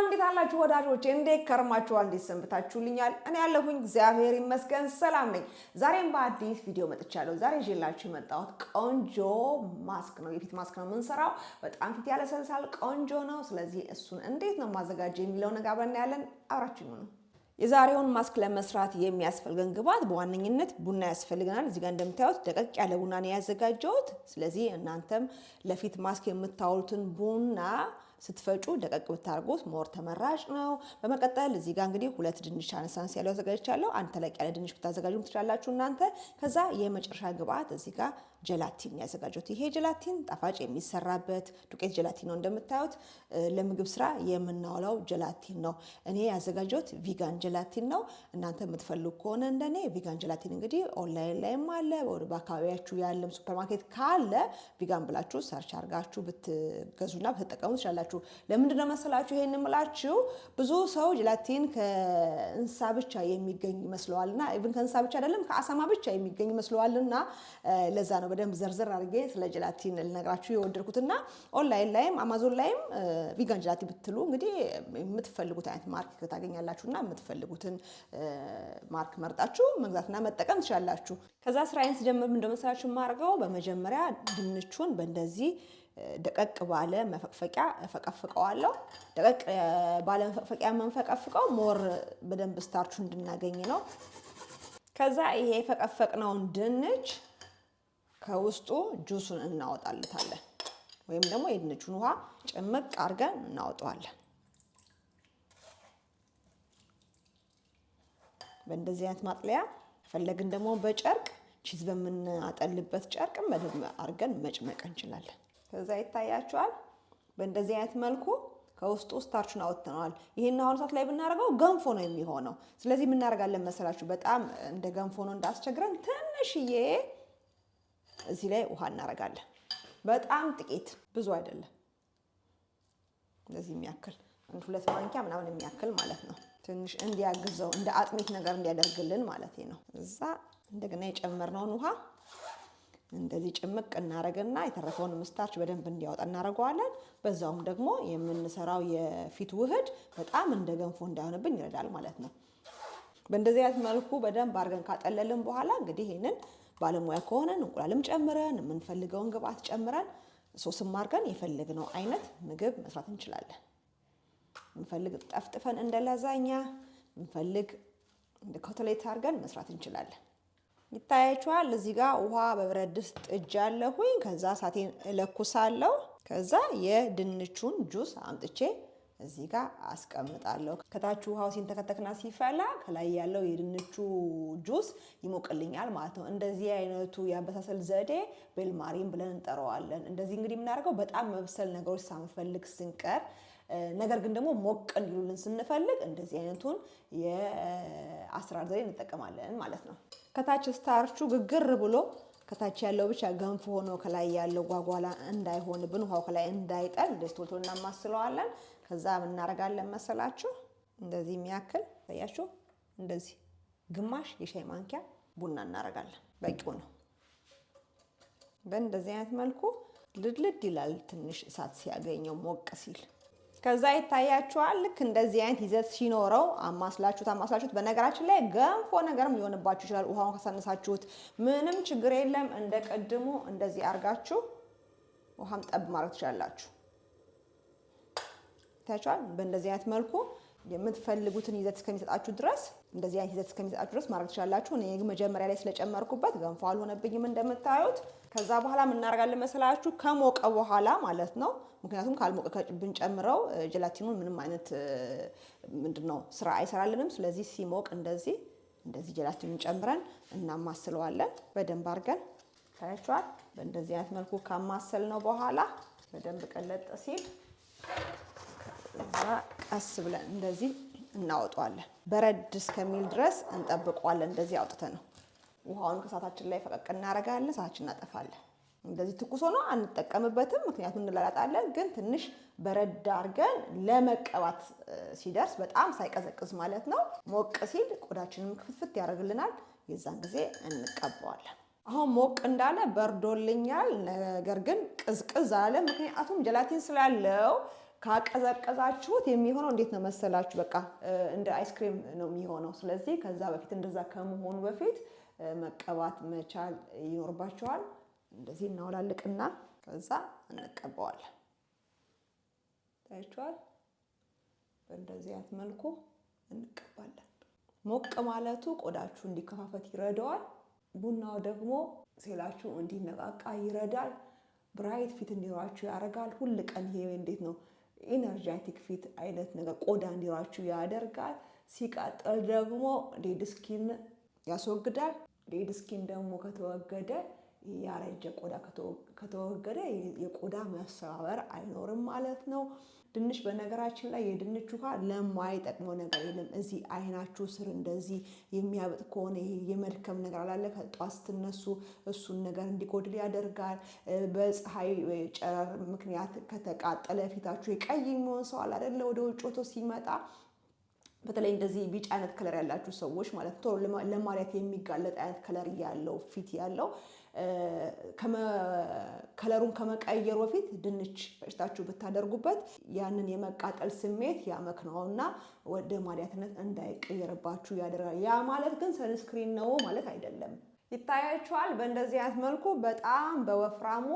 እንዴት አላችሁ ወዳጆቼ? እንዴት ከርማችኋል? እንዴት ሰንብታችሁልኛል? እኔ ያለሁኝ እግዚአብሔር ይመስገን ሰላም ነኝ። ዛሬም በአዲስ ቪዲዮ መጥቻለሁ። ዛሬ ይዤላችሁ የመጣሁት ቆንጆ ማስክ ነው። የፊት ማስክ ነው የምንሰራው። በጣም ፊት ያለሰልሳል፣ ቆንጆ ነው። ስለዚህ እሱን እንዴት ነው ማዘጋጀው የሚለው ነገር አብረን እናያለን። አብራችሁ ነው። የዛሬውን ማስክ ለመስራት የሚያስፈልገን ግብዓት በዋነኝነት ቡና ያስፈልገናል። እዚህ ጋር እንደምታዩት ደቀቅ ያለ ቡና ነው ያዘጋጀሁት። ስለዚህ እናንተም ለፊት ማስክ የምታውሉትን ቡና ስትፈጩ ደቀቅ ብታርጉት more ተመራጭ ነው። በመቀጠል እዚህ ጋር እንግዲህ ሁለት ድንች አነሳንስ ያለው አዘጋጅቻለሁ። አንድ ተለቅ ያለ ድንች ብታዘጋጁም ትችላላችሁ እናንተ። ከዛ የመጨረሻ ግብዓት እዚህ ጋር ጀላቲን ያዘጋጀሁት። ይሄ ጀላቲን ጣፋጭ የሚሰራበት ዱቄት ጀላቲን ነው። እንደምታዩት ለምግብ ስራ የምናውለው ጀላቲን ነው። እኔ ያዘጋጀሁት vegan ጀላቲን ነው። እናንተ የምትፈልጉ ከሆነ እንደኔ vegan ጀላቲን እንግዲህ ኦንላይን ላይም አለ፣ በአካባቢያችሁ ያለም ሱፐርማርኬት ካለ vegan ብላችሁ search አድርጋችሁ ብትገዙና ብትጠቀሙ ትችላላችሁ። ለምንድን ነው መሰላችሁ ይሄን የምላችሁ? ብዙ ሰው ጀላቲን ከእንስሳ ብቻ የሚገኝ ይመስለዋልና፣ even ከእንስሳ ብቻ አይደለም ከአሳማ ብቻ የሚገኝ ይመስለዋልና ለዛ ነው በደንብ ዘርዘር አድርጌ ስለ ጀላቲን ልነግራችሁ የወደድኩትና ኦንላይን ላይም አማዞን ላይም vegan ጀላቲን ብትሉ እንግዲህ የምትፈልጉት አይነት ማርክ ታገኛላችሁና የምትፈልጉትን ማርክ መርጣችሁ መግዛትና መጠቀም ትችላላችሁ። ከዛ ስራዬን ስጀምር እንደመሰላችሁ የማደርገው በመጀመሪያ ድንቹን በእንደዚህ ደቀቅ ባለ መፈቅፈቂያ እፈቀፍቀዋለሁ። ደቀቅ ባለ መፈቅፈቂያ የምንፈቀፍቀው more በደንብ starch ኡ እንድናገኝ ነው። ከዛ ይሄ የፈቀፈቅነውን ድንች ከውስጡ ጁሱን እናወጣለታለን፣ ወይም ደግሞ የድንቹን ውሃ ጭምቅ አድርገን እናወጣዋለን። በእንደዚህ አይነት ማጥለያ ከፈለግን ደግሞ በጨርቅ cheese በምናጠልበት ጨርቅም በደንብ አድርገን መጭመቅ እንችላለን። ከዛ ይታያችኋል። በእንደዚህ አይነት መልኩ ከውስጡ starch ኡን አውጥተነዋል። ይሄን አሁን እሳት ላይ ብናደርገው ገንፎ ነው የሚሆነው። ስለዚህ የምናደርጋለን መሰላችሁ፣ በጣም እንደ ገንፎ ነው እንዳስቸግረን ትንሽዬ እዚህ ላይ ውሃ እናደርጋለን። በጣም ጥቂት፣ ብዙ አይደለም። እንደዚህ የሚያክል አንድ ሁለት ማንኪያ ምናምን የሚያክል ማለት ነው። ትንሽ እንዲያግዘው እንደ አጥሚት ነገር እንዲያደርግልን ማለት ነው። እዛ እንደገና የጨመርነውን ውሃ እንደዚህ ጭምቅ እናደርግና የተረፈውን starch በደንብ እንዲያወጣ እናደርገዋለን። በዛውም ደግሞ የምንሰራው የፊት ውህድ በጣም እንደ ገንፎ እንዳይሆንብን ይረዳል ማለት ነው። በእንደዚህ አይነት መልኩ በደንብ አድርገን ካጠለልን በኋላ እንግዲህ ይህንን ባለሙያ ከሆነን እንቁላልም ጨምረን የምንፈልገውን ግብአት ጨምረን ሶስም አድርገን የፈለግነው አይነት ምግብ መስራት እንችላለን። እንፈልግ ጠፍጥፈን እንደ ላዛኛ፣ እንፈልግ እንደ ኮተሌት አድርገን መስራት እንችላለን። ይታያችኋል። እዚህ ጋር ውሃ በብረት ድስት ጥጃለሁኝ። ከዛ እሳቴን እለኩሳለሁ። ከዛ የድንቹን ጁስ አምጥቼ እዚህ ጋር አስቀምጣለሁ። ከታች ውሃው ሲንተከተክና ሲፈላ ከላይ ያለው የድንቹ ጁስ ይሞቅልኛል ማለት ነው። እንደዚህ አይነቱ የአበሳሰል ዘዴ bain-marie ም ብለን እንጠራዋለን። እንደዚህ እንግዲህ የምናደርገው በጣም መብሰል ነገሮች ሳንፈልግ ስንቀር፣ ነገር ግን ደግሞ ሞቅ እንዲሉልን ስንፈልግ እንደዚህ አይነቱን የአሰራር ዘዴ እንጠቀማለን ማለት ነው። ከታች starch ኡ ግግር ብሎ ከታች ያለው ብቻ ገንፎ ሆኖ ከላይ ያለው ጓጓላ እንዳይሆንብን ውሃው ከላይ እንዳይጠል እንደዚህ ቶሎ ቶሎ እናማስለዋለን። ከዛ እናደርጋለን መሰላችሁ እንደዚህ የሚያክል ታያችሁ፣ እንደዚህ ግማሽ የሻይ ማንኪያ ቡና እናደርጋለን። በቂው ነው። በእንደዚህ አይነት መልኩ ልድልድ ይላል ትንሽ እሳት ሲያገኘው ሞቅ ሲል ከዛ ይታያችኋል። ልክ እንደዚህ አይነት ይዘት ሲኖረው አማስላችሁት አማስላችሁት። በነገራችን ላይ ገንፎ ነገርም ሊሆንባችሁ ይችላል። ውሃውን ካሳነሳችሁት ምንም ችግር የለም። እንደ ቅድሙ እንደዚህ አርጋችሁ ውሃም ጠብ ማድረግ ትችላላችሁ። ታያችኋል። በእንደዚህ አይነት መልኩ የምትፈልጉትን ይዘት እስከሚሰጣችሁ ድረስ እንደዚህ አይነት ይዘት እስከሚሰጣችሁ ድረስ ማድረግ ትችላላችሁ። እኔ ግን መጀመሪያ ላይ ስለጨመርኩበት ገንፎ አልሆነብኝም እንደምታዩት። ከዛ በኋላ ምን እናደርጋለን መሰላችሁ? ከሞቀ በኋላ ማለት ነው። ምክንያቱም ካልሞቀ ብንጨምረው ጀላቲኑን ምንም አይነት ምንድነው ስራ አይሰራልንም። ስለዚህ ሲሞቅ እንደዚህ እንደዚህ ጀላቲኑን ጨምረን እናማስለዋለን በደንብ አድርገን ታያችኋል። በእንደዚህ አይነት መልኩ ካማሰል ነው በኋላ በደንብ ቀለጥ ሲል እዛ ቀስ ብለን እንደዚህ እናወጣዋለን። በረድ እስከሚል ድረስ እንጠብቀዋለን። እንደዚህ አውጥተን ነው ውሃውን ከእሳታችን ላይ ፈቀቅ እናደርጋለን። እሳታችን እናጠፋለን። እንደዚህ ትኩስ ሆኖ አንጠቀምበትም፣ ምክንያቱም እንላላጣለን። ግን ትንሽ በረድ አድርገን ለመቀባት ሲደርስ በጣም ሳይቀዘቅዝ ማለት ነው፣ ሞቅ ሲል ቆዳችንም ክፍትፍት ያደርግልናል። የዛን ጊዜ እንቀባዋለን። አሁን ሞቅ እንዳለ በርዶልኛል፣ ነገር ግን ቅዝቅዝ አለ። ምክንያቱም ጀላቲን ስላለው ካቀዘቀዛችሁት የሚሆነው እንዴት ነው መሰላችሁ? በቃ እንደ ice cream ነው የሚሆነው። ስለዚህ ከዛ በፊት እንደዛ ከመሆኑ በፊት መቀባት መቻል ይኖርባችኋል። እንደዚህ እናወላልቅና ከዛ እንቀባዋለን። ታያችኋል። በእንደዚህ አይነት መልኩ እንቀባለን። ሞቅ ማለቱ ቆዳችሁ እንዲከፋፈት ይረዳዋል። ቡናው ደግሞ ሴላችሁ እንዲነቃቃ ይረዳል። Bright ፊት እንዲኖራችሁ ያደርጋል። ሁል ቀን ይሄ እንዴት ነው energetic ፊት አይነት ነገር ቆዳ እንዲኖራችሁ ያደርጋል። ሲቀጥል ደግሞ dead skin ያስወግዳል። Dead skin ደግሞ ከተወገደ፣ ያረጀ ቆዳ ከተወገደ የቆዳ መሰባበር አይኖርም ማለት ነው። ድንች በነገራችን ላይ የድንች ውሃ ለማይጠቅመው ነገር የለም። እዚህ አይናችሁ ስር እንደዚህ የሚያብጥ ከሆነ፣ ይሄ የመድከም ነገር አላለ ከጧት ስትነሱ እሱን ነገር እንዲጎድል ያደርጋል። በፀሐይ ጨረር ምክንያት ከተቃጠለ ፊታችሁ የቀይ የሚሆን ሰው አለ አይደለ? ወደ ውጭ ወጥቶ ሲመጣ በተለይ እንደዚህ ቢጫ አይነት color ያላችሁ ሰዎች ማለት ቶሎ ለማድያት የሚጋለጥ አይነት color ያለው ፊት ያለው color ኡን ከመቀየሩ በፊት ድንች ፈጭታችሁ ብታደርጉበት ያንን የመቃጠል ስሜት ያመክነውና ወደ ማድያትነት እንዳይቀየርባችሁ ያደርጋል። ያ ማለት ግን sunscreen ነው ማለት አይደለም። ይታያችኋል። በእንደዚህ አይነት መልኩ በጣም በወፍራሙ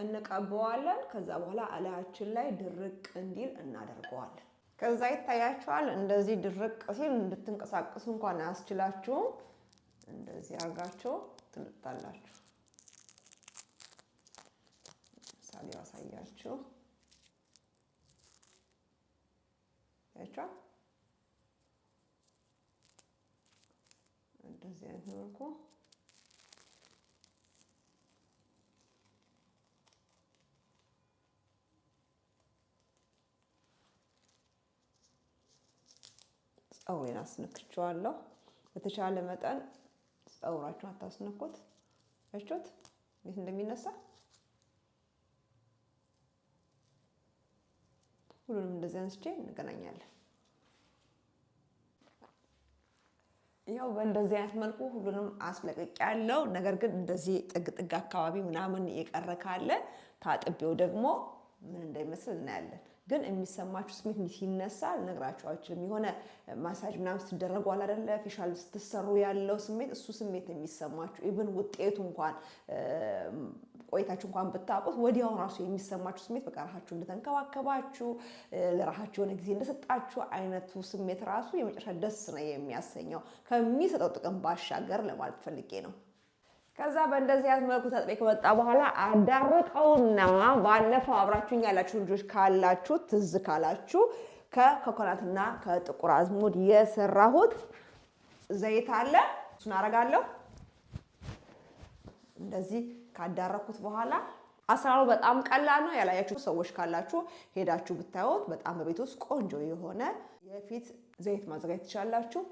እንቀበዋለን። ከዛ በኋላ እላያችን ላይ ድርቅ እንዲል እናደርገዋለን። ከዛ ይታያችኋል። እንደዚህ ድርቅ ሲል እንድትንቀሳቀሱ እንኳን አያስችላችሁም። እንደዚህ አድርጋችሁ ትልጣላችሁ። ምሳሌ ያሳያችሁ ያቻል። እንደዚህ አይነት መልኩ ፀጉሬን አስነክቼዋለሁ። በተቻለ መጠን ፀጉራችሁን አታስነኩት። አያችሁት እንዴት እንደሚነሳ? ሁሉንም እንደዚህ አንስቼ እንገናኛለን። ያው በእንደዚህ አይነት መልኩ ሁሉንም አስለቅቄያለሁ። ነገር ግን እንደዚህ ጥግ ጥግ አካባቢ ምናምን የቀረ ካለ ታጥቤው ደግሞ ምን እንደሚመስል እናያለን። ግን የሚሰማችሁ ስሜት ሲነሳ ልነግራችሁ አልችልም። የሆነ ማሳጅ ምናምን ስትደረጉ አለ አይደለ፣ facial ስትሰሩ ያለው ስሜት፣ እሱ ስሜት የሚሰማችሁ even ውጤቱ እንኳን ቆይታችሁ እንኳን ብታውቁት ወዲያው ራሱ የሚሰማችሁ ስሜት በቃ ራሳችሁ እንደተንከባከባችሁ፣ ለራሳችሁ የሆነ ጊዜ እንደሰጣችሁ አይነቱ ስሜት ራሱ የመጨረሻ ደስ ነው የሚያሰኘው ከሚሰጠው ጥቅም ባሻገር ለማለት ፈልጌ ነው። ከዛ በእንደዚህ አይነት መልኩ ታጥቤ ከመጣ በኋላ አዳርቀውና ባለፈው አብራችሁኝ ያላችሁ ልጆች ካላችሁ ትዝ ካላችሁ ከኮኮናትና ከጥቁር አዝሙድ የሰራሁት ዘይት አለ። እሱን አረጋለሁ። እንደዚህ ካዳረኩት በኋላ አሰራሩ በጣም ቀላል ነው። ያላያችሁ ሰዎች ካላችሁ ሄዳችሁ ብታዩት በጣም በቤት ውስጥ ቆንጆ የሆነ የፊት ዘይት ማዘጋጀት ትችላላችሁ።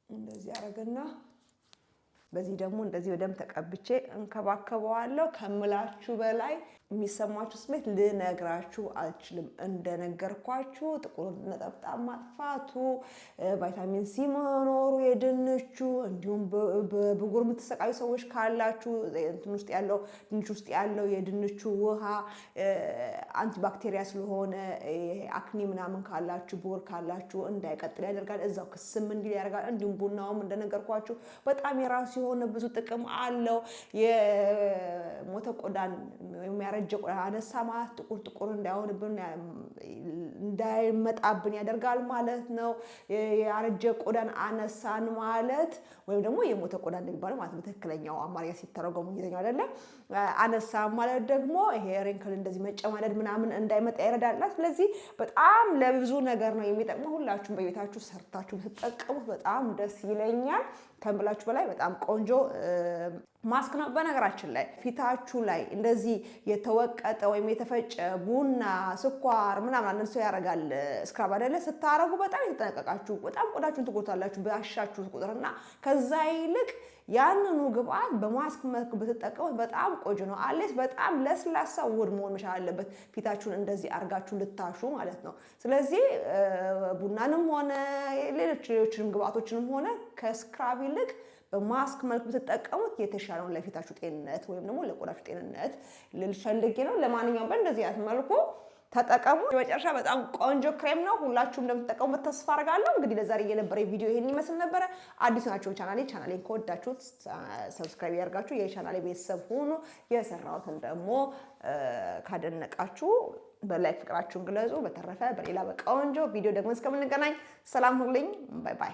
እንደዚህ አረግና በዚህ ደግሞ እንደዚህ በደንብ ተቀብቼ እንከባከበዋለሁ። ከምላችሁ በላይ የሚሰማችሁ ስሜት ልነግራችሁ አልችልም። እንደነገርኳችሁ ጥቁር ነጠብጣብ ማጥፋቱ፣ ቫይታሚን ሲ መኖሩ የድንቹ፣ እንዲሁም በብጉር የምትሰቃዩ ሰዎች ካላችሁ እንትን ውስጥ ያለው፣ ድንች ውስጥ ያለው የድንቹ ውሃ antibacteria ስለሆነ acne ምናምን ካላችሁ፣ ብጉር ካላችሁ እንዳይቀጥል ያደርጋል። እዛው ክስም እንዲል ያደርጋል። እንዲሁም ቡናውም እንደነገርኳችሁ በጣም የራሱ የሆነ ብዙ ጥቅም አለው። የሞተ ቆዳን ወይም ያረጀ ቆዳ አነሳ ማለት ጥቁር ጥቁር እንዳይሆንብን፣ እንዳይመጣብን ያደርጋል ማለት ነው። ያረጀ ቆዳን አነሳን ማለት ወይም ደግሞ የሞተ ቆዳ እንደሚባለው ማለት በትክክለኛው አማርኛ ሲተረጎም፣ እንግሊዝኛው አይደለም። አነሳ ማለት ደግሞ ይሄ wrinkle እንደዚህ መጨማደድ ምናምን እንዳይመጣ ይረዳል። ስለዚህ በጣም ለብዙ ነገር ነው የሚጠቅመው። ሁላችሁም በቤታችሁ ሰርታችሁ ብትጠቀሙት በጣም ደስ ይለኛል። ከምላችሁ በላይ በጣም ቆንጆ ማስክ ነው። በነገራችን ላይ ፊታችሁ ላይ እንደዚህ የተወቀጠ ወይም የተፈጨ ቡና፣ ስኳር ምናምን አንዳንድ ሰው ያደርጋል scrub አይደለ? ስታረጉ በጣም የተጠነቀቃችሁ በጣም ቆዳችሁን ትጎዳላችሁ ባሻችሁት ቁጥር እና ከዛ ይልቅ ያንኑ ግብአት በማስክ መልክ ብትጠቀሙት በጣም ቆንጆ ነው። At least በጣም ለስላሳ ውህድ መሆን መቻል አለበት፣ ፊታችሁን እንደዚህ አርጋችሁ ልታሹ ማለት ነው። ስለዚህ ቡናንም ሆነ ሌሎች ሌሎችንም ግብአቶችንም ሆነ ከ scrub ይልቅ በማስክ መልክ ብትጠቀሙት የተሻለውን ለፊታችሁ ጤንነት ወይም ደግሞ ለቆዳችሁ ጤንነት ልል ፈልጌ ነው። ለማንኛውም በእንደዚህ አይነት መልኩ ተጠቀሙ። የመጨረሻ በጣም ቆንጆ ክሬም ነው። ሁላችሁም እንደምትጠቀሙበት ተስፋ አድርጋለሁ። እንግዲህ ለዛሬ የነበረ ቪዲዮ ይሄን ይመስል ነበረ። አዲስ ናችሁ ቻናሌን ከወዳችሁት subscribe አድርጋችሁ የቻናሌ ቤተሰብ ሁኑ። የሰራሁትን ደግሞ ካደነቃችሁ በ like ፍቅራችሁን ግለጹ። በተረፈ በሌላ በቆንጆ ቪዲዮ ደግሞ እስከምንገናኝ ሰላም ሁኑልኝ። Bye bye።